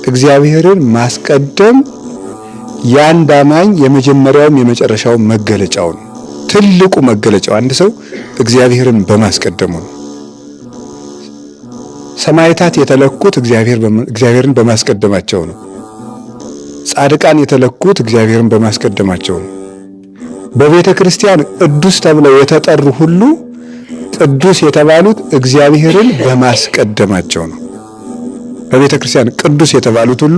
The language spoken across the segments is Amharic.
እግዚአብሔርን ማስቀደም የአንድ አማኝ የመጀመሪያውም የመጨረሻው መገለጫው ነው። ትልቁ መገለጫው አንድ ሰው እግዚአብሔርን በማስቀደሙ ነው። ሰማዕታት የተለኩት እግዚአብሔርን በማስቀደማቸው ነው። ጻድቃን የተለኩት እግዚአብሔርን በማስቀደማቸው ነው። በቤተ ክርስቲያን ቅዱስ ተብለው የተጠሩ ሁሉ ቅዱስ የተባሉት እግዚአብሔርን በማስቀደማቸው ነው። በቤተ ክርስቲያን ቅዱስ የተባሉት ሁሉ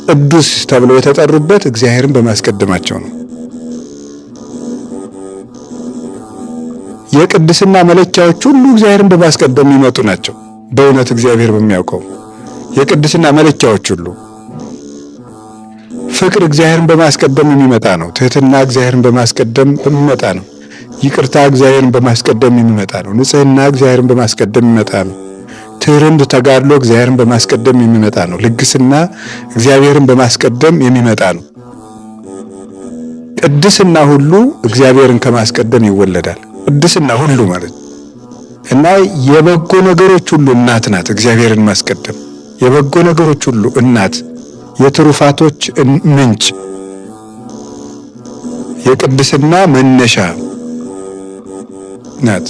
ቅዱስ ተብለው የተጠሩበት እግዚአብሔርን በማስቀደማቸው ነው። የቅድስና መለኪያዎች ሁሉ እግዚአብሔርን በማስቀደም የሚመጡ ናቸው። በእውነት እግዚአብሔር በሚያውቀው የቅድስና መለኪያዎች ሁሉ ፍቅር እግዚአብሔርን በማስቀደም የሚመጣ ነው። ትህትና እግዚአብሔርን በማስቀደም የሚመጣ ነው። ይቅርታ እግዚአብሔርን በማስቀደም የሚመጣ ነው። ንጽህና እግዚአብሔርን በማስቀደም የሚመጣ ነው። ትርምት፣ ተጋድሎ እግዚአብሔርን በማስቀደም የሚመጣ ነው። ልግስና እግዚአብሔርን በማስቀደም የሚመጣ ነው። ቅድስና ሁሉ እግዚአብሔርን ከማስቀደም ይወለዳል። ቅድስና ሁሉ ማለት እና የበጎ ነገሮች ሁሉ እናት ናት። እግዚአብሔርን ማስቀደም የበጎ ነገሮች ሁሉ እናት፣ የትሩፋቶች ምንጭ፣ የቅድስና መነሻ ናት።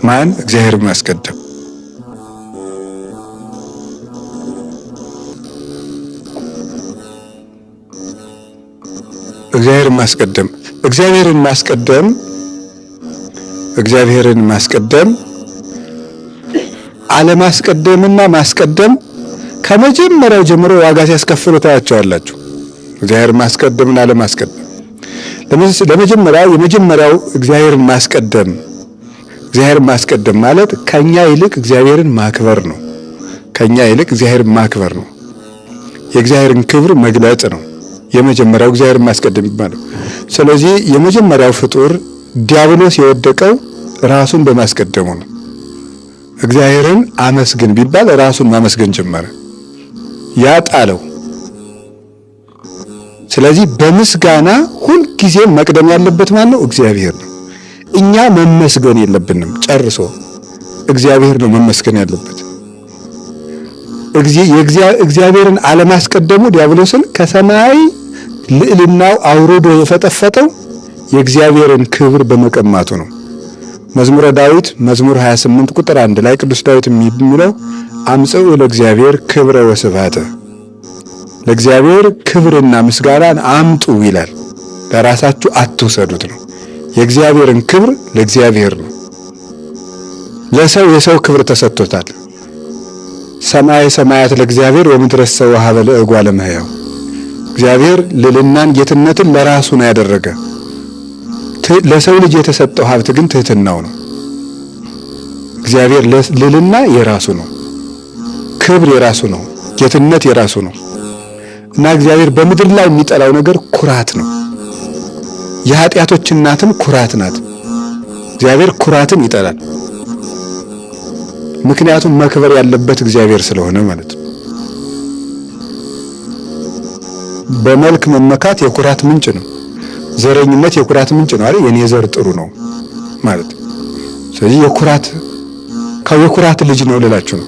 ማን? እግዚአብሔርን ማስቀደም። እግዚአብሔርን ማስቀደም እግዚአብሔርን ማስቀደም እግዚአብሔርን ማስቀደም አለማስቀደምና ማስቀደም ከመጀመሪያው ጀምሮ ዋጋ ሲያስከፍሉ ታያቸዋላችሁ። እግዚአብሔርን ማስቀደምና አለማስቀደም ለመጀመሪያው የመጀመሪያው እግዚአብሔርን ማስቀደም እግዚአብሔርን ማስቀደም ማለት ከኛ ይልቅ እግዚአብሔርን ማክበር ነው። ከኛ ይልቅ እግዚአብሔርን ማክበር ነው። የእግዚአብሔርን ክብር መግለጽ ነው። የመጀመሪያው እግዚአብሔርን ማስቀደም የሚባለው። ስለዚህ የመጀመሪያው ፍጡር ዲያብሎስ የወደቀው ራሱን በማስቀደሙ ነው። እግዚአብሔርን አመስግን ቢባል ራሱን ማመስገን ጀመረ። ያ ጣለው። ስለዚህ በምስጋና ሁልጊዜ መቅደም ያለበት ማን ነው? እግዚአብሔር ነው። እኛ መመስገን የለብንም ጨርሶ። እግዚአብሔር ነው መመስገን ያለበት። እግዚአብሔርን አለማስቀደሙ ዲያብሎስን ከሰማይ ልዕልናው አውርዶ የፈጠፈጠው የእግዚአብሔርን ክብር በመቀማቱ ነው። መዝሙረ ዳዊት መዝሙር 28 ቁጥር 1 ላይ ቅዱስ ዳዊት የሚለው አምጽኡ ለእግዚአብሔር ክብረ ወስብሐተ፣ ለእግዚአብሔር ክብርና ምስጋናን አምጡ ይላል። ለራሳችሁ አትውሰዱት ነው። የእግዚአብሔርን ክብር ለእግዚአብሔር ነው። ለሰው የሰው ክብር ተሰጥቶታል። ሰማይ ሰማያት ለእግዚአብሔር ወምድረሰ ወሀበ ለእጓለ እመሕያው። እግዚአብሔር ልዕልናን ጌትነትን ለራሱ ነው ያደረገ። ለሰው ልጅ የተሰጠው ሀብት ግን ትህትናው ነው። እግዚአብሔር ልዕልና የራሱ ነው፣ ክብር የራሱ ነው፣ ጌትነት የራሱ ነው እና እግዚአብሔር በምድር ላይ የሚጠላው ነገር ኩራት ነው። የኃጢአቶች እናትም ኩራት ናት። እግዚአብሔር ኩራትን ይጠላል። ምክንያቱም መክበር ያለበት እግዚአብሔር ስለሆነ ማለት ነው። በመልክ መመካት የኩራት ምንጭ ነው። ዘረኝነት የኩራት ምንጭ ነው አይደል? የኔ ዘር ጥሩ ነው ማለት። ስለዚህ የኩራት የኩራት ልጅ ነው ልላችሁ ነው።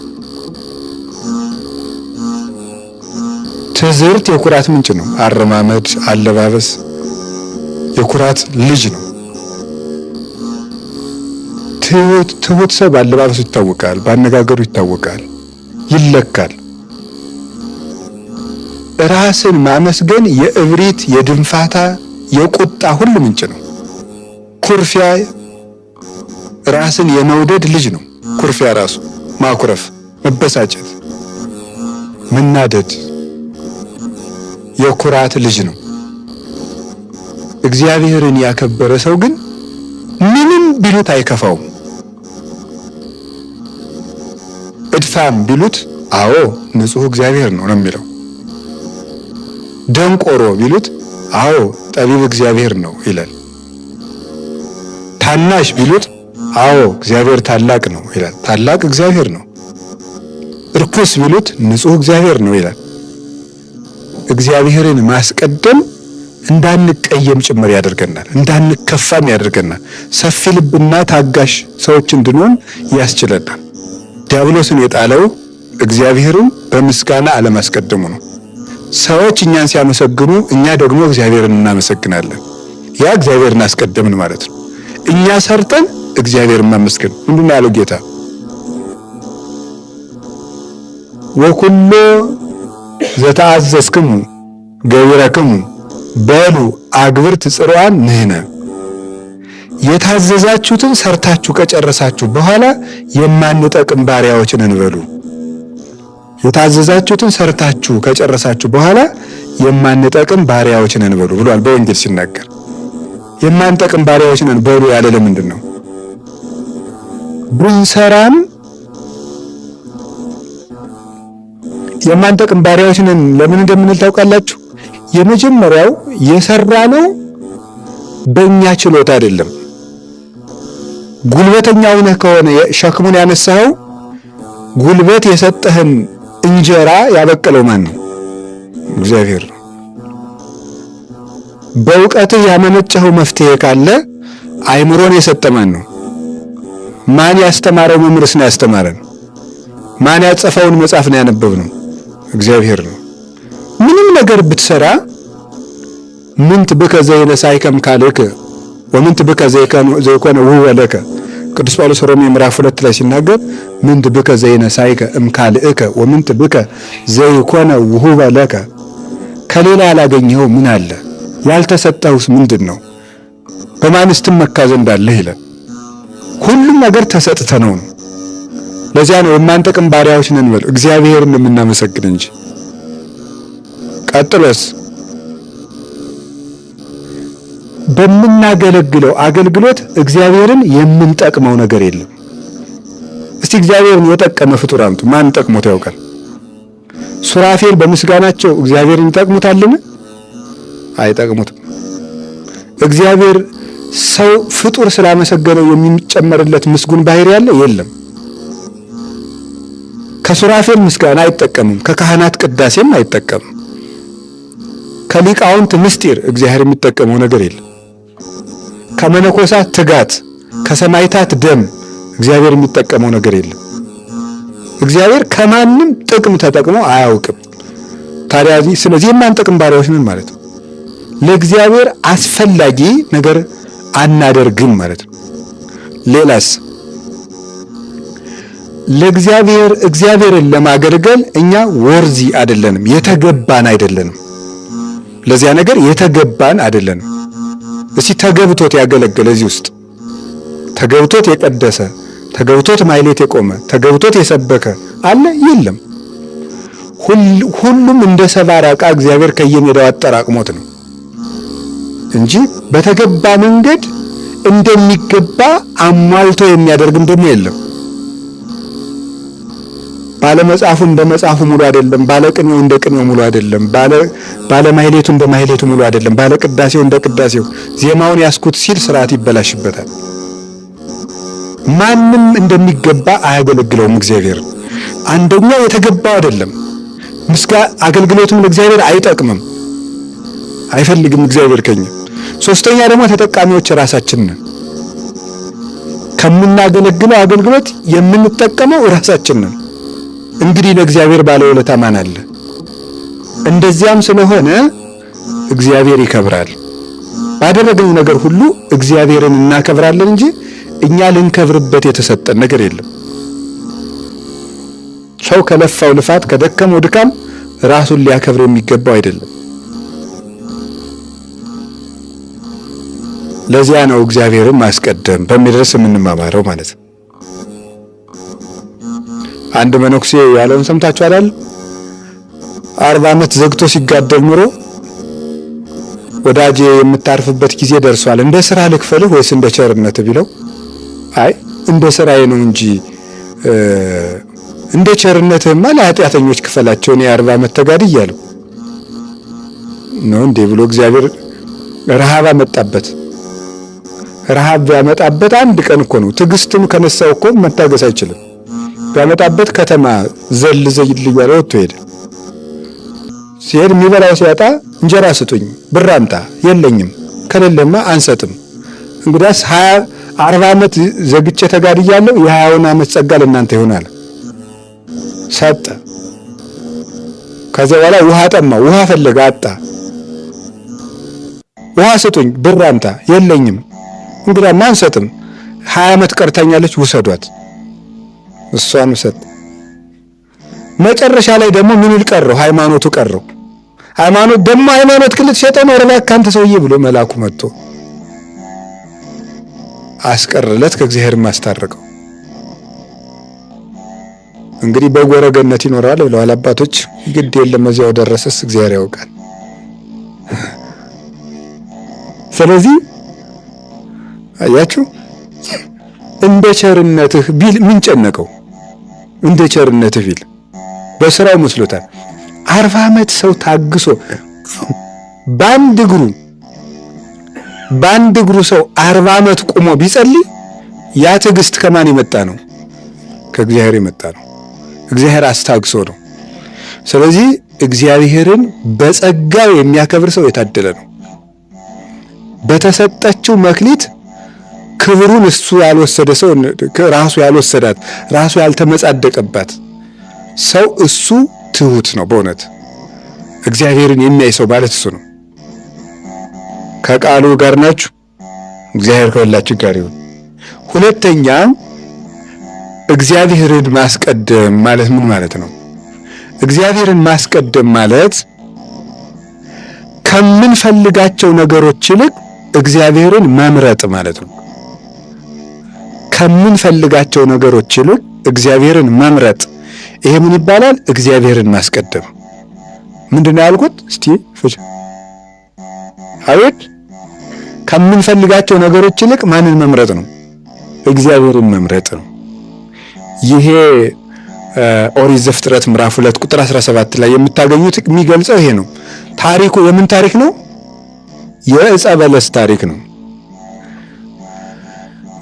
ትዝርት የኩራት ምንጭ ነው። አረማመድ፣ አለባበስ የኩራት ልጅ ነው። ትሁት ሰው በአለባበሱ ይታወቃል፣ በአነጋገሩ ይታወቃል፣ ይለካል። ራስን ማመስገን የእብሪት፣ የድንፋታ፣ የቁጣ ሁሉ ምንጭ ነው። ኩርፊያ ራስን የመውደድ ልጅ ነው። ኩርፊያ ራሱ ማኩረፍ፣ መበሳጨት፣ መናደድ የኩራት ልጅ ነው። እግዚአብሔርን ያከበረ ሰው ግን ምንም ቢሉት አይከፋውም። እድፋም ቢሉት አዎ ንጹሕ እግዚአብሔር ነው ነው የሚለው። ደንቆሮ ቢሉት አዎ ጠቢብ እግዚአብሔር ነው ይላል። ታናሽ ቢሉት አዎ እግዚአብሔር ታላቅ ነው ይላል። ታላቅ እግዚአብሔር ነው። እርኩስ ቢሉት ንጹሕ እግዚአብሔር ነው ይላል። እግዚአብሔርን ማስቀደም እንዳንቀየም ጭምር ያደርገናል፣ እንዳንከፋም ያደርገናል። ሰፊ ልብና ታጋሽ ሰዎች እንድንሆን ያስችለናል። ዲያብሎስን የጣለው እግዚአብሔርን በምስጋና አለማስቀደሙ ነው። ሰዎች እኛን ሲያመሰግኑ እኛ ደግሞ እግዚአብሔርን እናመሰግናለን። ያ እግዚአብሔርን አስቀደምን ማለት ነው። እኛ ሰርተን እግዚአብሔርን ማመስገን ምንድን ነው ያለው ጌታ? ወኩሎ ዘተአዘዝክሙ ገቢረክሙ በሉ አግብርት ጽሩዓን ንሕነ፣ የታዘዛችሁትን ሰርታችሁ ከጨረሳችሁ በኋላ የማንጠቅም ባሪያዎች ነን በሉ። የታዘዛችሁትን ሰርታችሁ ከጨረሳችሁ በኋላ የማንጠቅም ባሪያዎች ነን በሉ ብሏል በወንጌል ሲናገር። የማንጠቅም ባሪያዎች ነን በሉ ያለ ለምንድን ነው? ብንሰራም የማንጠቅም ባሪያዎች ነን ለምን እንደምንል ታውቃላችሁ? የመጀመሪያው የሰራነው በእኛ ችሎታ አይደለም። ጉልበተኛ ሆነህ ከሆነ ሸክሙን ያነሳኸው ጉልበት የሰጠህን እንጀራ ያበቀለው ማን ነው? እግዚአብሔር ነው። በእውቀትህ ያመነጨኸው መፍትሄ ካለ አይምሮን የሰጠ ማን ነው? ማን ያስተማረው መምህርስ ነው ያስተማረን? ማን ያጸፈውን መጽሐፍ ነው ያነበብነው? እግዚአብሔር ነው። ምንም ነገር ብትሰራ ምንት ብከ ዘይነሳይከ እምካልእከ ወምንት ብከ ዘይኮነ ውህበ ለከ። ቅዱስ ጳውሎስ ሮሜ ምዕራፍ 2 ላይ ሲናገር ምንት ብከ ዘይነሳይከ እምካልእከ ወምንት ብከ ዘይኮነ ውህበ ለከ፣ ከሌላ ያላገኘኸው ምን አለ? ያልተሰጠውስ ምንድን ነው? በማንስ ትመካ ዘንድ አለህ ይላል። ሁሉም ነገር ተሰጥተ ነው። ለዚያ ነው የማንጠቅም ባሪያዎች ነን በል እግዚአብሔርን የምናመሰግን እንጂ። ቀጥሎስ በምናገለግለው አገልግሎት እግዚአብሔርን የምንጠቅመው ነገር የለም። እስቲ እግዚአብሔርን የጠቀመ ፍጡር አምጡ። ማን ጠቅሞት ያውቃል? ሱራፌል በምስጋናቸው እግዚአብሔርን ይጠቅሙታልን? አይጠቅሙትም። እግዚአብሔር ሰው ፍጡር ስላመሰገነው የሚጨመርለት ምስጉን ባህሪ ያለ የለም። ከሱራፌል ምስጋና አይጠቀምም። ከካህናት ቅዳሴም አይጠቀምም። ከሊቃውንት ምስጢር እግዚአብሔር የሚጠቀመው ነገር የለም። ከመነኮሳት ትጋት፣ ከሰማዕታት ደም እግዚአብሔር የሚጠቀመው ነገር የለም። እግዚአብሔር ከማንም ጥቅም ተጠቅሞ አያውቅም። ታዲያ ስለዚህ የማንጠቅም ባሪያዎች ነን ማለት ነው። ለእግዚአብሔር አስፈላጊ ነገር አናደርግም ማለት ነው። ሌላስ ለእግዚአብሔር እግዚአብሔርን ለማገልገል እኛ worthy አይደለንም፣ የተገባን አይደለንም። ለዚያ ነገር የተገባን አይደለንም። እስቲ ተገብቶት ያገለገለ እዚህ ውስጥ ተገብቶት የቀደሰ ተገብቶት ማህሌት የቆመ ተገብቶት የሰበከ አለ? የለም። ሁሉም እንደ ሰባራ ዕቃ እግዚአብሔር ከየሜዳው አጠራቅሞት ነው እንጂ በተገባ መንገድ እንደሚገባ አሟልቶ የሚያደርግም ደግሞ የለም። ባለመጽሐፉ እንደ መጽሐፉ ሙሉ አይደለም። ባለቅኔው እንደ ቅኔው ሙሉ አይደለም። ባለማህሌቱ እንደ ማህሌቱ ሙሉ አይደለም። ባለቅዳሴው እንደ ቅዳሴው ዜማውን ያስኩት ሲል ስርዓት ይበላሽበታል። ማንም እንደሚገባ አያገለግለውም እግዚአብሔር። አንደኛው የተገባው አይደለም። ምስጋ አገልግሎቱም ለእግዚአብሔር አይጠቅምም፣ አይፈልግም እግዚአብሔር ከኛ። ሶስተኛ ደግሞ ተጠቃሚዎች ራሳችን ነን። ከምናገለግለው አገልግሎት የምንጠቀመው ራሳችን ነን። እንግዲህ ለእግዚአብሔር ባለውለታ ማን አለ? እንደዚያም ስለሆነ እግዚአብሔር ይከብራል። ባደረግነው ነገር ሁሉ እግዚአብሔርን እናከብራለን እንጂ እኛ ልንከብርበት የተሰጠን ነገር የለም። ሰው ከለፋው ልፋት ከደከመው ድካም ራሱን ሊያከብር የሚገባው አይደለም። ለዚያ ነው እግዚአብሔርን ማስቀደም በሚደርስ የምንማማረው ማለት ነው። አንድ መነኩሴ ያለውን ሰምታችኋል አይደል? 40 ዓመት ዘግቶ ሲጋደል ኑሮ ወዳጄ የምታርፍበት ጊዜ ደርሷል፣ እንደ ስራ ልክፈልህ ወይስ እንደ ቸርነት ቢለው፣ አይ እንደ ስራዬ ነው እንጂ እንደ ቸርነትህማ ለኃጢአተኞች ክፈላቸው፣ እኔ 40 ዓመት ተጋድያለሁ ነው እንዴ ብሎ እግዚአብሔር ረሃብ አመጣበት። ረሃብ ቢያመጣበት አንድ ቀን እኮ ነው። ትዕግስትም ከነሳው እኮ መታገስ አይችልም። ቢያመጣበት ከተማ ዘል ዘይል እያለ ወጥቶ ሄደ። ሲሄድ የሚበላው ሲያጣ እንጀራ ስጡኝ፣ ብር አምጣ፣ የለኝም፣ ከሌለማ አንሰጥም። እንግዲያስ 40 ዓመት ዘግቼ ተጋድያለሁ፣ የ20ውን ዓመት ጸጋ ለእናንተ ይሆናል። ሰጠ። ከዚያ በኋላ ውሃ ጠማ። ውሃ ፈለገ፣ አጣ። ውሃ ስጡኝ፣ ብር አምጣ፣ የለኝም። እንግዲያማ አንሰጥም። 20 ዓመት ቀርታኛለች፣ ውሰዷት። እሷን ሰጥ። መጨረሻ ላይ ደግሞ ምን ይል ቀረው? ሃይማኖቱ ቀረው። ሃይማኖት ደግሞ ሃይማኖት ክልት ሸጠው ነው እባክህ አንተ ሰውዬ ብሎ መልአኩ መጥቶ አስቀረለት፣ ከእግዚአብሔር ማስታረቀው። እንግዲህ በጎረገነት ይኖራል ብለዋል አባቶች። ግድ የለም እዚያው ደረሰስ እግዚአብሔር ያውቃል። ስለዚህ አያችሁ እንደ ቸርነትህ ቢል ምን ጨነቀው? እንደ ቸርነትህ ቢል በስራው መስሎታል። 40 ዓመት ሰው ታግሶ በአንድ እግሩ በአንድ እግሩ ሰው 40 ዓመት ቆሞ ቢጸልይ ያ ትዕግስት ከማን የመጣ ነው? ከእግዚአብሔር የመጣ ነው። እግዚአብሔር አስታግሶ ነው። ስለዚህ እግዚአብሔርን በጸጋው የሚያከብር ሰው የታደለ ነው። በተሰጠችው መክሊት ክብሩን እሱ ያልወሰደ ሰው፣ ራሱ ያልወሰዳት፣ ራሱ ያልተመጻደቀባት ሰው እሱ ትሁት ነው። በእውነት እግዚአብሔርን የሚያይ ሰው ማለት እሱ ነው። ከቃሉ ጋር ናችሁ። እግዚአብሔር ከሁላችሁ ጋር ይሁን። ሁለተኛ እግዚአብሔርን ማስቀደም ማለት ምን ማለት ነው? እግዚአብሔርን ማስቀደም ማለት ከምንፈልጋቸው ነገሮች ይልቅ እግዚአብሔርን መምረጥ ማለት ነው። ከምንፈልጋቸው ነገሮች ይልቅ እግዚአብሔርን መምረጥ፣ ይሄ ምን ይባላል? እግዚአብሔርን ማስቀደም። ምንድን ነው ያልኩት? እስቲ ፍች። አቤት፣ ከምንፈልጋቸው ነገሮች ይልቅ ማንን መምረጥ ነው? እግዚአብሔርን መምረጥ ነው። ይሄ ኦሪት ዘፍጥረት ምዕራፍ 2 ቁጥር 17 ላይ የምታገኙት የሚገልጸው ይሄ ነው። ታሪኩ የምን ታሪክ ነው? የዕፀ በለስ ታሪክ ነው።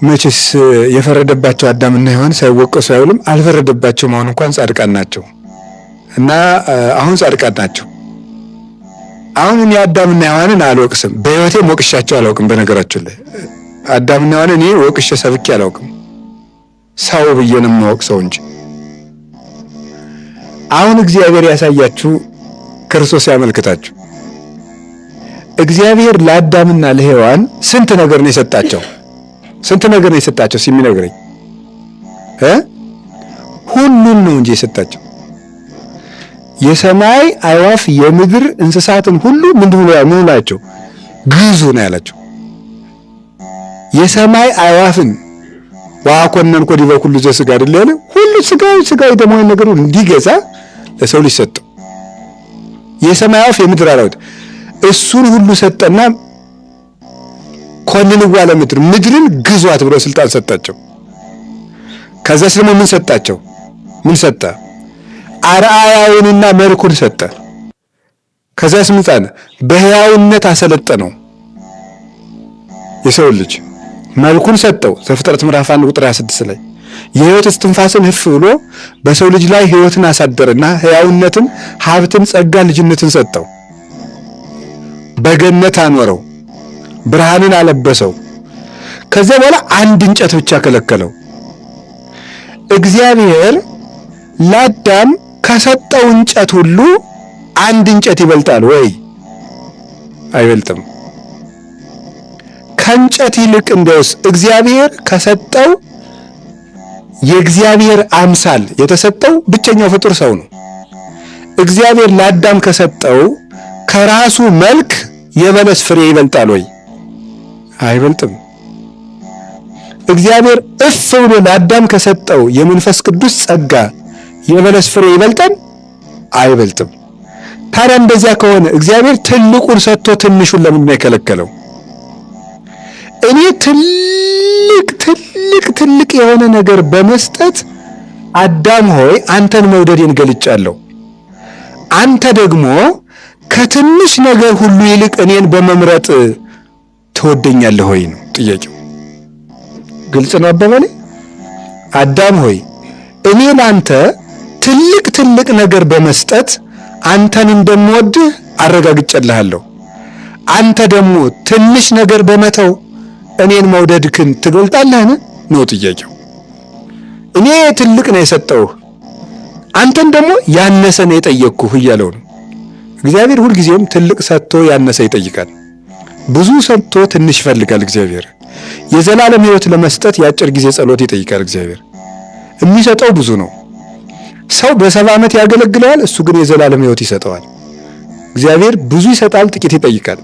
መቼስ የፈረደባቸው አዳምና ሔዋን ሳይወቀሱ አይውልም። አልፈረደባቸውም። አሁን እንኳን ጻድቃን ናቸው እና አሁን ጻድቃን ናቸው። አሁን እኔ አዳምና ሔዋንን አልወቅስም። በሕይወቴ ወቅሻቸው አላውቅም። በነገራችን ላይ አዳምና ሔዋንን እኔ ወቅሼ ሰብኬ አላውቅም። ሰው ብዬ ነው የማወቅሰው እንጂ። አሁን እግዚአብሔር ያሳያችሁ፣ ክርስቶስ ያመልክታችሁ። እግዚአብሔር ለአዳምና ለሔዋን ስንት ነገር ነው የሰጣቸው? ስንት ነገር ነው የሰጣቸው? ሲሚነግረኝ ሁሉን ነው እንጂ የሰጣቸው። የሰማይ አዕዋፍ የምድር እንስሳትን ሁሉ ምንድን ነው ምን ናቸው? ግዙ ነው ያላቸው። የሰማይ አዕዋፍን ወአኮነንኮ ዲበ ኩሉ ዘሥጋ አይደል ያለ፣ ሁሉ ስጋዊ ስጋዊ ደግሞ ነገር እንዲገዛ ለሰው ልጅ ሰጠው። የሰማይ አዕዋፍ የምድር አራዊት እሱን ሁሉ ሰጠና ኮንንዋ ለምድር፣ ምድርን ግዟት ብሎ ስልጣን ሰጣቸው። ከዛስ ደግሞ ምን ሰጣቸው? ምን ሰጠ? አርአያውንና መልኩን ሰጠ። ከዛስ ምን ጻነ? በሕያውነት አሰለጠነው። የሰው ልጅ መልኩን ሰጠው። ዘፍጥረት ምዕራፍ 1 ቁጥር 26 ላይ የሕይወት እስትንፋስን ህፍ ብሎ በሰው ልጅ ላይ ሕይወትን አሳደረና ሕያውነትን፣ ሀብትን፣ ጸጋ፣ ልጅነትን ሰጠው። በገነት አኖረው፣ ብርሃንን አለበሰው። ከዚያ በኋላ አንድ እንጨት ብቻ ከለከለው። እግዚአብሔር ለአዳም ከሰጠው እንጨት ሁሉ አንድ እንጨት ይበልጣል ወይ? አይበልጥም። ከእንጨት ይልቅ እንዲያውስ እግዚአብሔር ከሰጠው የእግዚአብሔር አምሳል የተሰጠው ብቸኛው ፍጡር ሰው ነው። እግዚአብሔር ለአዳም ከሰጠው ከራሱ መልክ የበለስ ፍሬ ይበልጣል ወይ? አይበልጥም። እግዚአብሔር እፍ ብሎ ለአዳም ከሰጠው የመንፈስ ቅዱስ ጸጋ የበለስ ፍሬ ይበልጣል? አይበልጥም። ታዲያ እንደዚያ ከሆነ እግዚአብሔር ትልቁን ሰጥቶ ትንሹን ለምንድን ነው የከለከለው? እኔ ትልቅ ትልቅ ትልቅ የሆነ ነገር በመስጠት አዳም ሆይ አንተን መውደዴን ገልጫለሁ። አንተ ደግሞ ከትንሽ ነገር ሁሉ ይልቅ እኔን በመምረጥ ትወደኛለህ ወይ ነው ጥያቄው። ግልጽ ነው አባባሌ። አዳም ሆይ እኔ ለአንተ ትልቅ ትልቅ ነገር በመስጠት አንተን እንደምወድህ አረጋግጬልሃለሁ። አንተ ደግሞ ትንሽ ነገር በመተው እኔን መውደድክን ትገልጣለህን ነው ጥያቄው። እኔ ትልቅ ነው የሰጠውህ፣ አንተን ደግሞ ያነሰ ነው የጠየቅኩህ እያለው ነው። እግዚአብሔር ሁልጊዜም ትልቅ ሰጥቶ ያነሰ ይጠይቃል። ብዙ ሰጥቶ ትንሽ ይፈልጋል። እግዚአብሔር የዘላለም ሕይወት ለመስጠት የአጭር ጊዜ ጸሎት ይጠይቃል። እግዚአብሔር የሚሰጠው ብዙ ነው። ሰው በ70 ዓመት ያገለግለዋል፣ እሱ ግን የዘላለም ሕይወት ይሰጠዋል። እግዚአብሔር ብዙ ይሰጣል፣ ጥቂት ይጠይቃል።